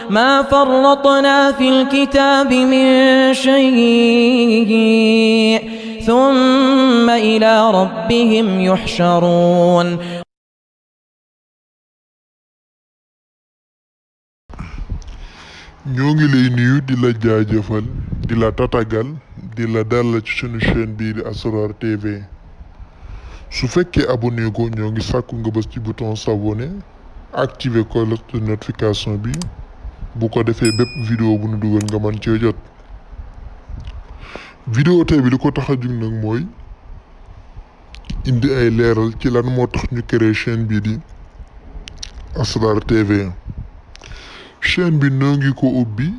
ما فرطنا في الكتاب من شيء ثم إلى ربهم يحشرون. ñoo ngi lay nuyu di la jaajëfal di la tatagal di la dalal ci sunu chaîne bii di Asrar TV su fekkee abonné ko ñoo ngi sàkku nga bës ci bouton s'abonner activer cloche de notification bi bu ko defee bépp vidéo bu nu dugal nga mën cee jot. vidéo tey bi li ko tax a jug nag mooy indi ay leeral ci lan moo tax ñu créé chaîne bii di Asrar TV. chaîne bi noo ngi ko ubbi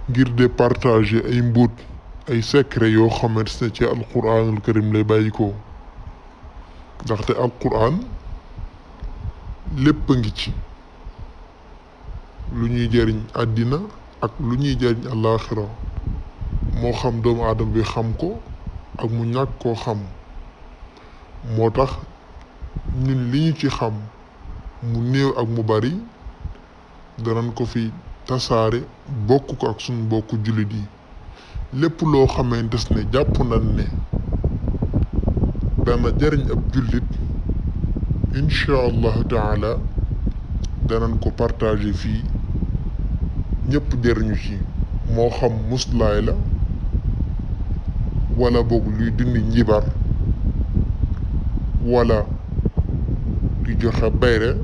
ngir de partager ay mbóot ay secret yoo xamante ne ci alquranul karim lay bàyyi ko ndaxte alquran lépp a ngi ci lu ñuy jëriñ àddina ak lu ñuy jëriñ àllaaxira moo xam doomu aadama bi xam ko ak mu ñàkk koo xam moo tax ñun li ñu ci xam mu néew ak mu bari danañ ko fi tasaare bokk ko ak suñu mbokku jullit yi lépp loo xamante ne jàpp nañ ne dana jariñ ab jullit incha allahu taala danañ ko partager fii ñëpp jariñu ci moo xam muslaay la wala boog luy dindi njibar wala di joxe bayre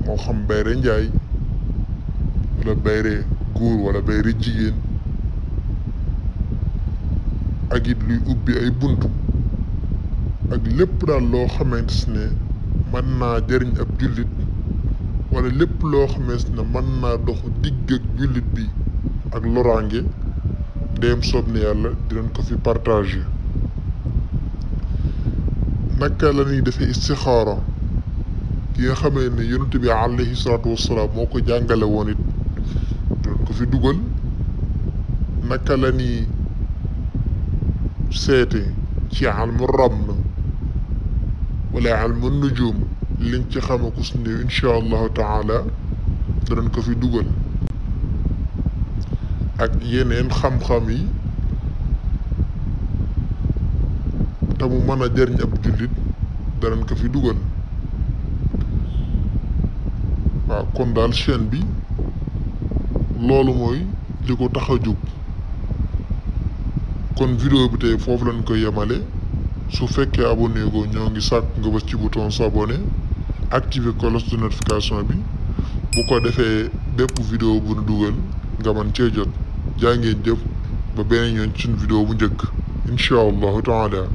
moo xam bayre njaay wala bayre góor wala bayre jigéen ak it luy ubbi ay buntu ak lépp daal loo xamante ne mën naa jëriñ ab jullit wala lépp loo xamante ne mën naa dox digg ak jullit bi ak loraange ndéem soob ne yàlla dinañ ko fi partager. naka la ñuy defee istixaara ki nga xamee ne yonent bi alayhi salaatu wassalaam moo ko jàngale woon it dinañ ko fi dugal. naka la ñuy seete ci almu raml wala almu nujum liñ ci xamaku su néew incha allahu taala danañ ko fi dugal ak yeneen xam-xam yi te mu mën a jëriñ ab jullit danañ ko fi dugal. waaw kon daal chaîne bi loolu mooy li ko tax a jóg. kon vidéo bi tey foofu lañ koy yemale su fekkee abonné go ñoo ngi sàkk nga bës ci bouton s'abonner activer cloche de notification bi bu ko defee bépp vidéo bu nu dugal nga mën cee jot. jaa ngeen jëf ba beneen yoon ci suñu vidéo bu njëkk incha allahu taala.